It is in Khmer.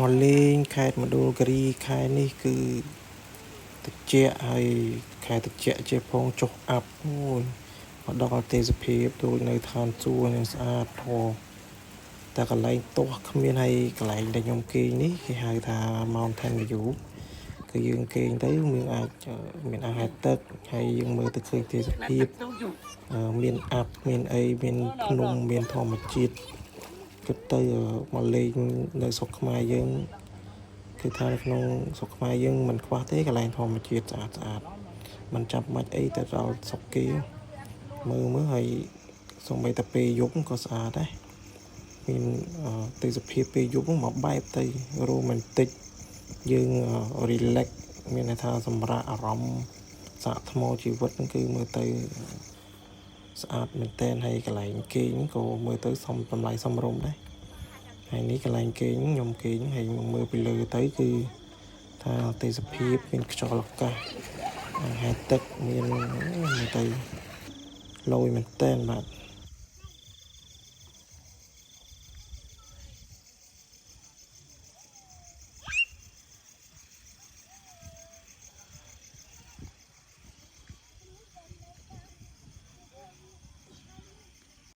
មកលេងខេត្តមណ្ឌលគិរីខែនេះគឺត្រជាក់ហើយខែត្រជាក់ជាផងចុះអាប់អូយមកដល់ទេសភាពដូចនៅឋានសួគ៌នឹងស្អាតធម៌តែកន្លែងទាស់គ្មានហើយកន្លែងដែលខ្ញុំគេងនេះគេហៅថា Mountain View គឺយើងគេងទៅមានអាចមានអាហារទឹកហើយយើងមើលទៅឃើញទេសភាពមានអាប់មានអីមានភ្នំមានធម្មជាតិគិតទៅមកលេងនៅស្រុកខ្មែរយើងគឺថានៅក្នុងស្រុកខ្មែរយើងមិនខ្វះទេកន្លែងធម្មជាតិស្អាតស្អាតមិនចាំបាច់អីទៅដល់ស្រុកគេមើលមើលហើយសូម្បីតែពេលយប់ក៏ស្អាតដែរមានទេសភាពពេលយប់មកបែបទៅរ៉ូមែនទិកយើង relax មានន័យថាសម្រាប់អារម្មណ៍សាកថ្មជីវិតហ្នឹងគឺមើលទៅស្អាតមែនទែនហើយកន្លែងគេងក៏មើលទៅសមតម្លៃសមរម្យដែរហើយនេះកន្លែងគេងខ្ញុំគេងហើយមើលពីលើទៅគឺថាទេសភាពមានខ្យល់អាកាសហេតុទឹកមានមើលទៅលយមែនទែនបាទ។